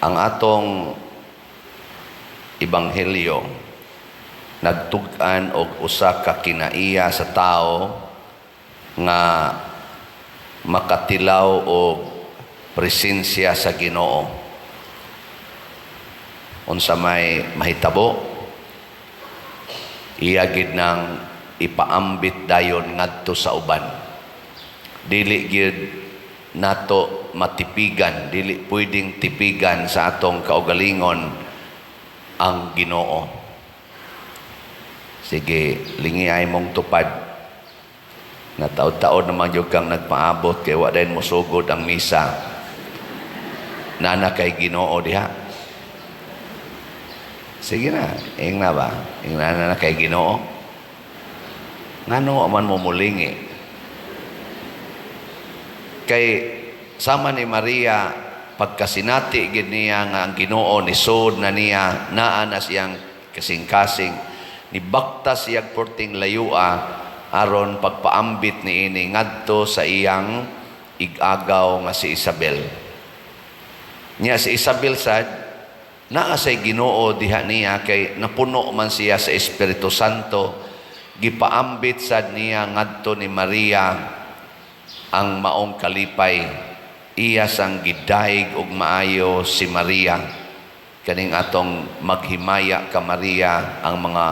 Ang atong ebanghelyo nagtug-an og usa ka kinaiya sa tao nga makatilaw og presensya sa Ginoo. Unsa may mahitabo, iya gid nang ipaambit dayon ngadto sa uban. Dili gyud nato matipigan, dili pwedeng tipigan sa atong kaugalingon ang Ginoo. Sige, lingi ay mong tupad. Na taod-taod naman gyud kang nagpaabot kay wa dayon mosugod ang misa. Naa na kay Ginoo diha. Sige na, ing na ba? Ing na na kay Ginoo. Ngano man mo mulingi? Kay sama ni Maria, pagkasinati gid niya nga ang Ginoo nisod na niya, naa na siyang kasing-kasing, nibaktas siyag perting layua aron pagpaambit niini ngadto sa iyang igagaw nga si Isabel. Nya si Isabel sad naa say Ginoo diha niya kay napuno man siya sa Espiritu Santo. Gipaambit sad niya ngadto ni Maria ang maong kalipay. Iya sang gidayeg og maayo si Maria. Kaning atong "Maghimaya ka Maria", ang mga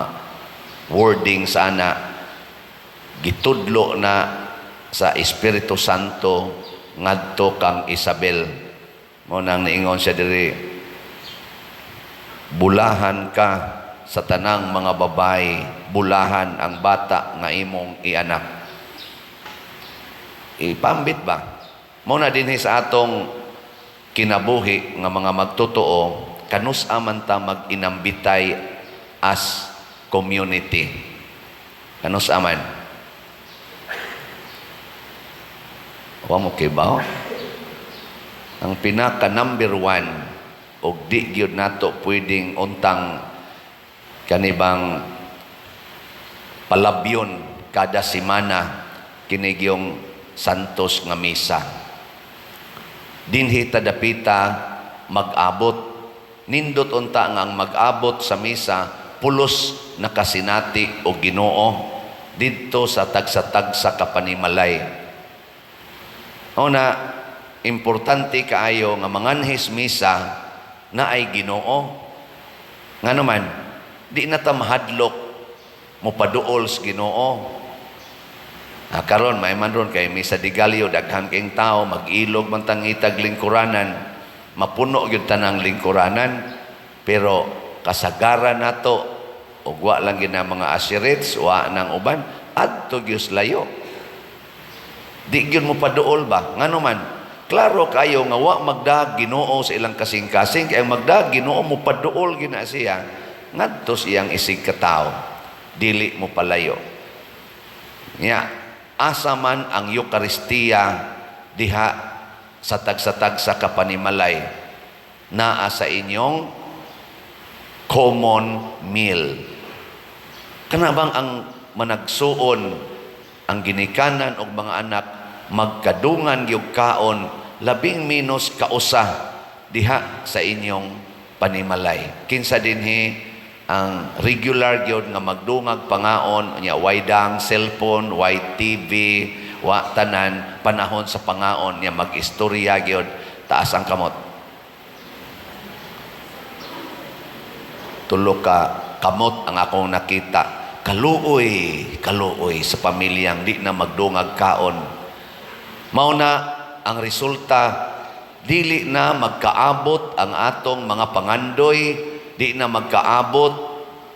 wording sana gitudlo na sa Espiritu Santo ngadto kang Isabel. Mo nang niingon siya diri, "Bulahan ka sa tanang mga babae, bulahan ang bata nga imong ianak." Ipambit ba? Mo na dinhi sa atong kinabuhi nga mga magtotoo, kanus-a man ta mag-inambitay as community? Kanus-a man? Wa mo kibaw? Ang pinaka number one og di gyud nato pwedeng untang kanibang palabyon kada semana, kini gyung Santos nga Misa. Dinhi ta dapita mag-abot. Nindot unta nga ang mag-abot sa misa pulos nakasinati og Ginoo didto sa tagsa-tagsa ka panimalay. Una, importante kaayo nga manganhis misa naay Ginoo. Nga naman, di na ta mahadlok mopaduol sa Ginoo. Ah, karon may man ron kay Misa de Gallo, daghan kayong tao, mag-ilog man tang itag lingkuranan, mapuno gyud tanang lingkuranan, pero kasagaran nato ug wa lang gyud na mga usherates, wa nang uban adto gyud layo. Di gyud mo paduol ba? Ngano man, klaro kayo nga wa magdag Ginoo sa ilang kasing-kasing, kay ang magdag Ginoo, mo paduol gyud na siya ngadto sa iyang isig katawo, dili mo palayo. Nya, asa man ang Eukaristiya diha sa tagsa-tagsa ka panimalay? Naa sa inyong common meal. Kana bang ang managsuon, ang ginikanan og mga anak, magkadungan gyud kaon labing minus kausa diha sa inyong panimalay? Kinsa dinhi ang regular gyud nga magdungag pangaon nya way dang cellphone, way TV, wa tanan, panahon sa pangaon nya mag-istorya gyud? Taas ang kamot. Tulo ka kamot ang akong nakita. Kaluoy, kaluoy sa pamilyang di na magdungag kaon. Mao na ang resulta, dili na magkaabot ang atong mga pangandoy, di na magkaabot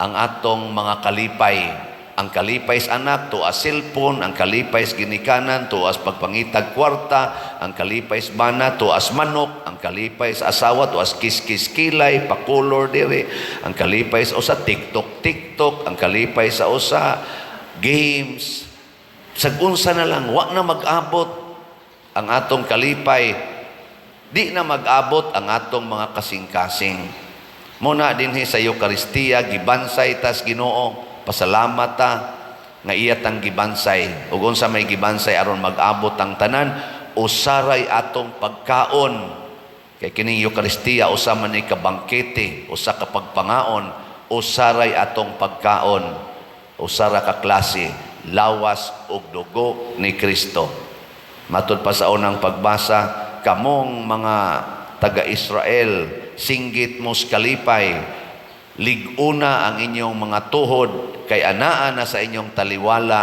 ang atong mga kalipay. Ang kalipay sa anak tuas cellphone, ang kalipay sa ginikanan tuas pagpangitag kwarta, ang kalipay sa bana tuas manok, ang kalipay sa asawa tuas kiskis kilay, pakulor diri, ang kalipay sa usa TikTok TikTok, ang kalipay sa usa games. Sag unsa na lang, wa na mag-abot ang atong kalipay, di na mag-abot ang atong mga kasing-kasing. Muna dinhi sa Eukaristiya, gibansay tas Ginoo, pasalamat ta nga iya tang gibansay. Ug unsa may gibansay aron mag-abot ang tanan? Usaray atong pagkaon. Kay kining Eukaristiya, usa man ni ka bangkete, usa ka pagpangaon, usa ray atong pagkaon, usa ra ka klase, lawas ug dugo ni Kristo. Matud pa sa unang pagbasa, kamong mga taga-Israel, singgit mo sa kalipay, lig-una ang inyong mga tuhod, kay anaa na sa inyong taliwala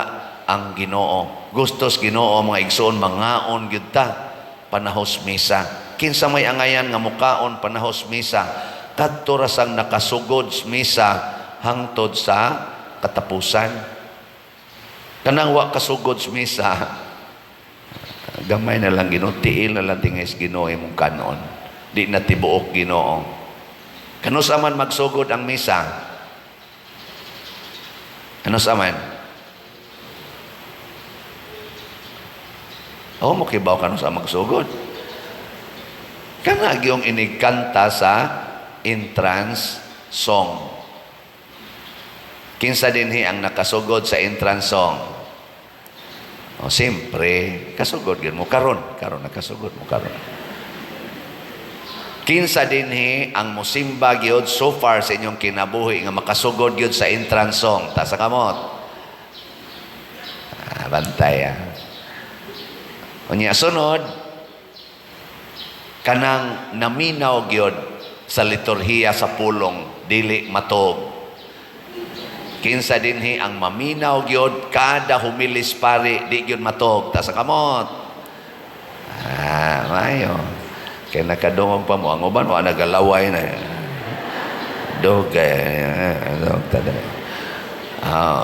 ang Ginoo. Gustos Ginoo, mga igsoon, mangaon gyud ta panahos misa. Kinsa may angayan nga mukaon panahos misa? Kadto ra sang nakasugod sa misa hangtod sa katapusan. Kanang wa kasugod sa misa, gamay na lang Ginoo, tiil na lang tingay sa Ginoo imong kanon. Di na tibuok Ginoo. Kanus-a man magsugod ang misa? Kanus-a man? Oh, mo kibaw kanus-a magsugod. Kana gyung inigkanta sa entrance song. Kinsa dinhi ang nakasugod sa entrance song? Oh, siyempre, kasugod gyud mo karon, karon nakasugod mo karon. Kinsa dinhi ang musimba gyud so far sa inyong kinabuhi nga makasugod gyud sa entrance song? Taas kamot. Ah, bantay ah. Unya sunod, kanang naminaw gyud sa liturhiya sa pulong, dili matog. Kinsa dinhi ang maminaw gyud kada humilis pari, di gyud matog? Taas kamot. Ah, mayo. Kay nakadungog pa mo ang uban, wa nagalaway na. Dugay, dog tada. Ah.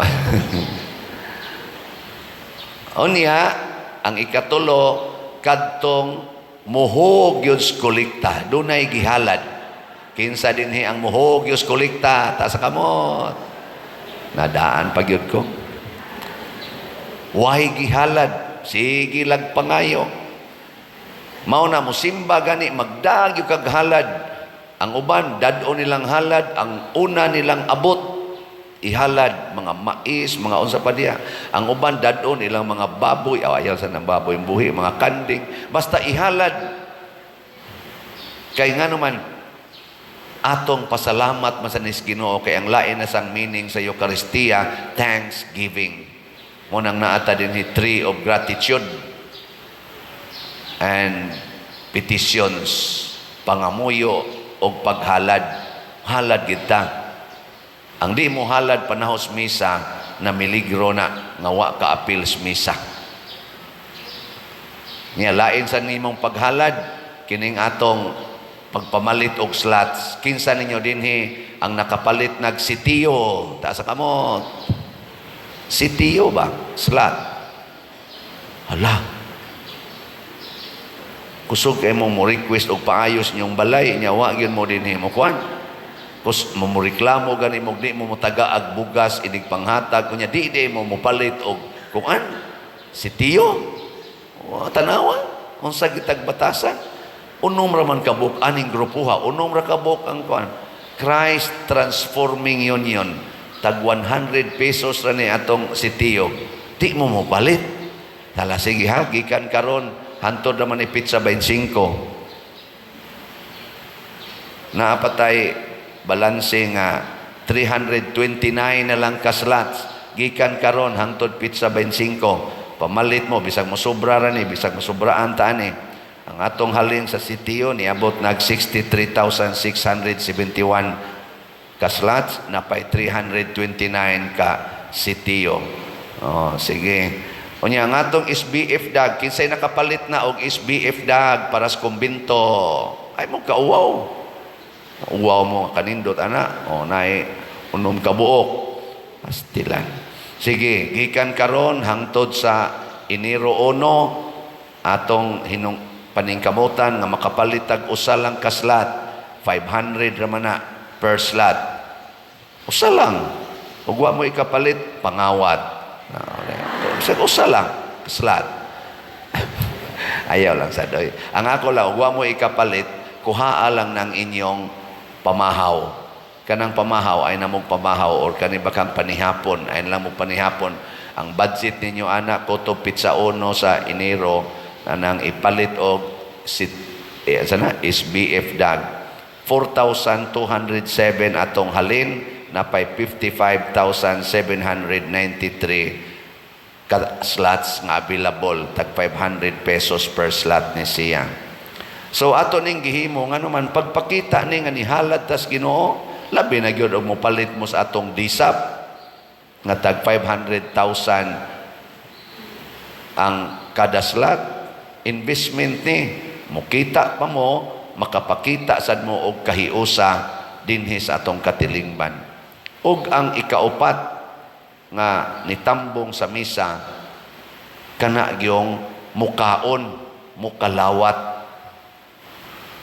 Unya, ang ikatulo, kadtong muhog yun sa kolekta, dunay gihalad. Kinsa dinhi ang muhog yun sa kolekta? Taas kamot. Nadaan pa gyud ko. Why gihalad? Sige lag pangayo. Mao na musimba gani magdag yung kag halad. Ang uban dad-o nilang halad, ang una nilang abot ihalad mga mais, mga unsa pa diya. Ang uban dad-o nilang mga baboy, aw, ayaw sa nang baboy buhi, mga kanding, basta ihalad. Kay nga naman atong pasalamat man sa nis Ginoo, kay ang lain na sang meaning sa Eucharistia, thanksgiving. Mo nang naata dinhi, tree of gratitude and petitions, pangamuyo og paghalad. Halad kita. Ang di mo halad panahos misa, na miligro na nga wa ka apil sa misa. Nya lain sa nimong paghalad kining atong pagpamalit og slots. Kinsa ninyo dinhi ang nakapalit nag sitiyo? Taas kamot. Sitiyo ba? Slot. Hala. Kusog kay mo mo request og paayos inyong balay, nya wa gyud mo dinhi mo kuan. Kus mo mo reklamo gani mo, di mo motaga ag bugas inig panghatag kunya, di di mo mopalit og kuan sitiyo. Wa tanawa unsa gitag batasan. Unom ra man kabuk aning grupuha, unom ra kabuk ang kuan. Christ Transforming Union, tag 100 pesos ra ni atong sitiyo. Di mo mopalit. Tala, sige ha, gikan karon hantod naman ni petsa 25. Naapatay balanse nga 329 na lang ka slots gikan karon hangtod petsa 25. Pamalit mo bisag mosobra ra ni, bisag mosobraan ta ani. Ang atong halin sa sitiyo niabot nag 63,671 ka slots, napay 329 ka sitiyo. Oh, sige. Unya ang atong SBF dag, kinsay nakapalit na og SBF dag para sa kumbinto? Ay mo kauwaw. Uwaw mo kanindot ana. O naay unom ka buok. Pastilan. Sige, gikan karon hangtod sa Enero 1, atong hinung paningkamutan nga makapalit tag usa lang ka slot. 500 ra man na per slot. Usa lang. Ug wa mo ikapalit, pangawat. Sa usa lang slot. Ayaw lang sa doy. Ang ako lang, ug wa mo ikapalit, kuhaa lang ng inyong pamahaw. Kanang pamahaw ay namong pamahaw or kani bakang panihapon, ay lang mo panihapon. Ang budget ninyo ana koto petsa 1 sa Enero, anang ipalit og sit sana SBF dag 4,207 atong halin na 55,793 ka slots nga available, tag ₱500 per slot ni siya. So ato ning gihimo ngano man pagpakita ni nga nihalad tas Ginoo, labi na gyud og mopalit mo sa atong DSAP nga tag 500,000 ang kada slot. Investment ni mukita pa mo, makapakita sad mo og kahiusa dinhi sa atong katilingban. Ug ang ikaupat nga nitambong sa misa, kana gyung mukaon, mukalawat.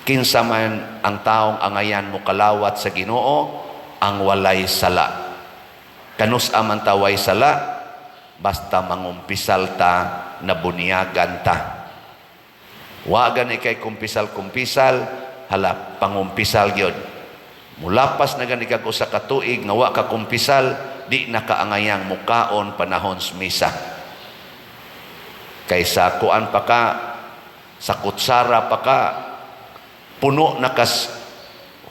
Kinsa man ang taong angayan mukalawat sa Ginoo? Ang walay sala. Kanus-a man ta way sala? Basta mangumpisal ta, nabunyagan ta. Wa gani kay kumpisal-kumpisal, hala, pangumpisal gyud. Mulapas na gani kag usa ka tuig nga wa ka kumpisal, di na kaangayang mukaon panahon sa misa. Kaysa kuan pa ka, sa kutsara pa ka, puno na kas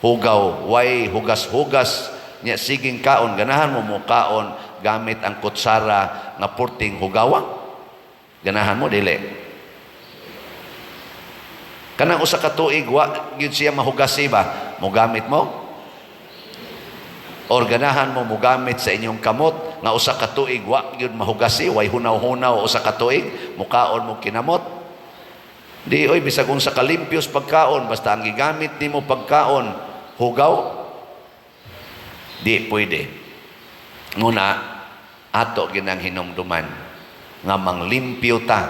hugaw, way hugas-hugas nya siging kaon, ganahan mo mukaon gamit ang kutsara nga purting hugawa? Ganahan mo, dili? Kanang usa ka tuig wa gyud siya mahugasi ba? Mogamit mo? Or ganahan mo mogamit sa inyong kamot nga usa ka tuig wa gyud mahugasi, way hunaw-hunaw usa ka tuig, mukaon mo kinamot? Di oy, bisag unsa kalimpios pagkaon, basta ang gigamit nimo pagkaon hugaw, di pwede. Nguna, ato ginang hinumduman nga manglimpyo ta,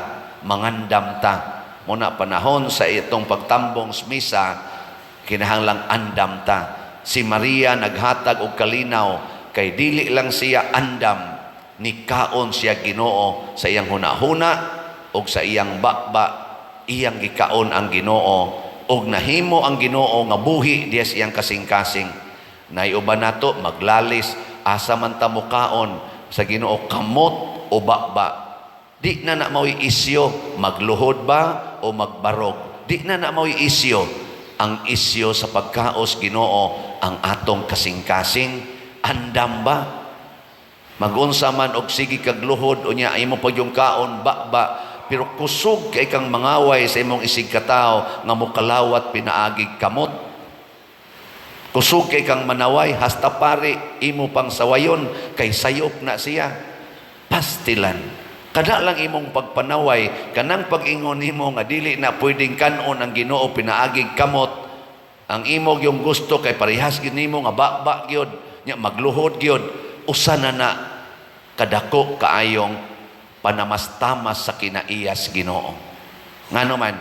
mangandam ta. Muna panahon sa itong pagtambong sa misa, kinahanglang andam ta. Si Maria naghatag og kalinaw kay dili lang siya andam, nikaon siya Ginoo sa iyang hunahuna og sa iyang baba, iyang gikaon ang Ginoo og nahimo ang Ginoo nga buhi diya sa iyang kasing-kasing. Naiuban nato maglalis, asa man ta mukaon sa Ginoo, kamot o baba? Di na na mao'y isyo, magluhod ba o magbarog. Di na na mao'y isyo. Ang isyo sa pagkaos Ginoo, ang atong kasing-kasing andam ba? Magunsa man og sige kag luhod, unya imo pag yung kaon ba, pero kusog kay kang mangaway sa imong isig katawo nga mokalawat pinaagig kamot. Kusog kay kang manaway, hasta pari imo pang sawayon kay sayop na siya. Pastilan. Kada lang imong pagpanaway, kanang pag-ingon nimo nga dili na pwedeng kanon ang Ginoo pinaagig kamot, ang imo yung gusto kay parehas gyud nimo nga baba gyud, nya magluhod gyud, usa na na kadako kaayong panamastamas sa kinaiyas Ginoo. Ngano man,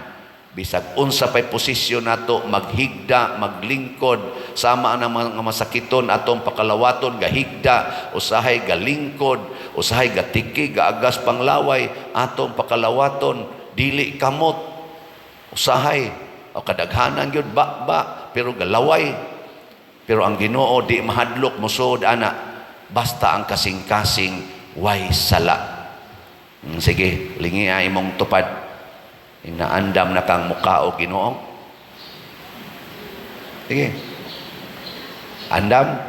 bisag unsa pay posisyon nato, maghigda, maglingkod, sama ang mga masakiton atong pakalawaton, gahigda, usahay galingkod, usahay gatiki, gaagas panglaway, atong pakalawaton, dili kamot, usahay, o kadaghanan gyud ba pero galaway. Pero ang Ginoo di mahadlok mosuod ana, basta ang kasing-kasing way sala. Sige, lingi imong tupad. Inaandam na kang mukao Ginoo. Sige. Andam.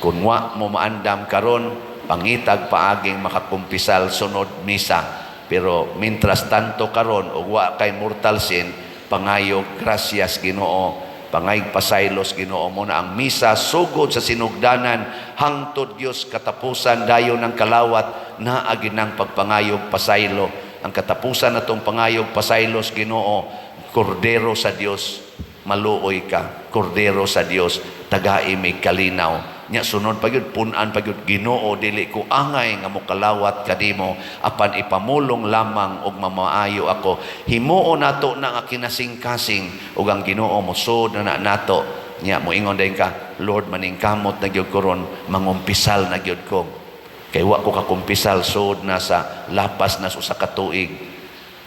Kung wa mo maandam karon, pangitag paaging makakumpisal sunod misa. Pero mintras tanto karon ug wa kay mortal sin, pangayog grasyas Ginoo, pangayog pasaylos Ginoo. Mo na ang misa sugod sa sinugdanan hangtod Dios katapusan, dayon ng kalawat, naa ginang pagpangayog pasaylo. Ang katapusan natong pangayog pasaylos Ginoo, Kordero sa Dios, maluoy ka, Kordero sa Dios, tagai mi kalinaw. Nya sunod pa gyud, punan pa gyud, "Ginoo, dili ko angay nga mokalawat kanimo, apan ipamulong lamang og mamaayo ako." Himuon nato na nga kinasing-kasing ug ang Ginoo mosud na nato. Nya moingon dayon ka, "Lord, maningkamot na gyud ko ron, mangumpisal na gyud ko. Kay wa ko kakumpisal sud na sa lapas na usa ka tuig.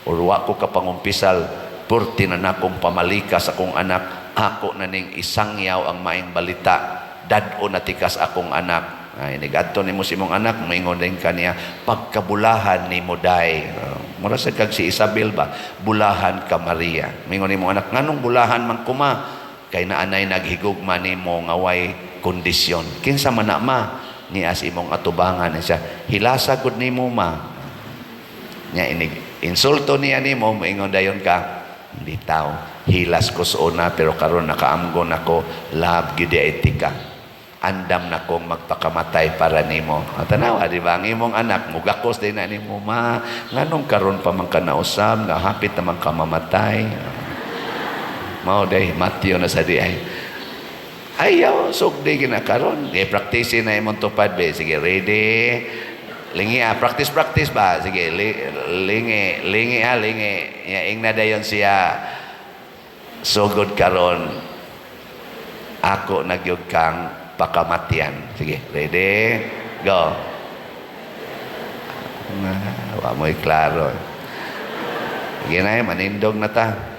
Or wa ko kapangumpisal, purti na nakong pamalika sa akong anak. Ako na ning isangyaw ang maing balita. Dad-o na tikas akong anak." Ay, nigadto nimo sa imong anak, moingon din kaniya, "Pagkabulahan nimo, day." Mura sa kag si Isabel ba, "Bulahan ka, Maria." Mingon nimo anak, "Nganong bulahan man ko, Ma?" "Kay naanay naghigugma nimo nga way kondisyon." "Kinsa man na, Ma?" "Ni as imong atubangan siya. Hilasa gud nimo, Ma." Nya inig insulto niya nimo, moingon dayon ka, "Bitaw, hilas ko sa una, pero karon nakaamgon ako, love gyud ka. Andam na kong magpakamatay para nimo." Ah, tanawa, di ba? Ang imong anak, mugakos din na nimo, "Ma, nganong karon pa man ka nausab, nga hapit naman ka mamatay?" Mao day, Matthew na sa di ay. Ayaw, sugdi gina karon. Eh, practice na imong tupad, be. Sige, ready? Lingi ah, practice, practice ba? Sige, lingi, lingi ha, lingi. Ya, ingna dayon siya, "Sugod karon, ako na gyud kang pakamatyan." Sige, ready? Go. Ah, wa mo'y klaro. Sige na, manindog na ta.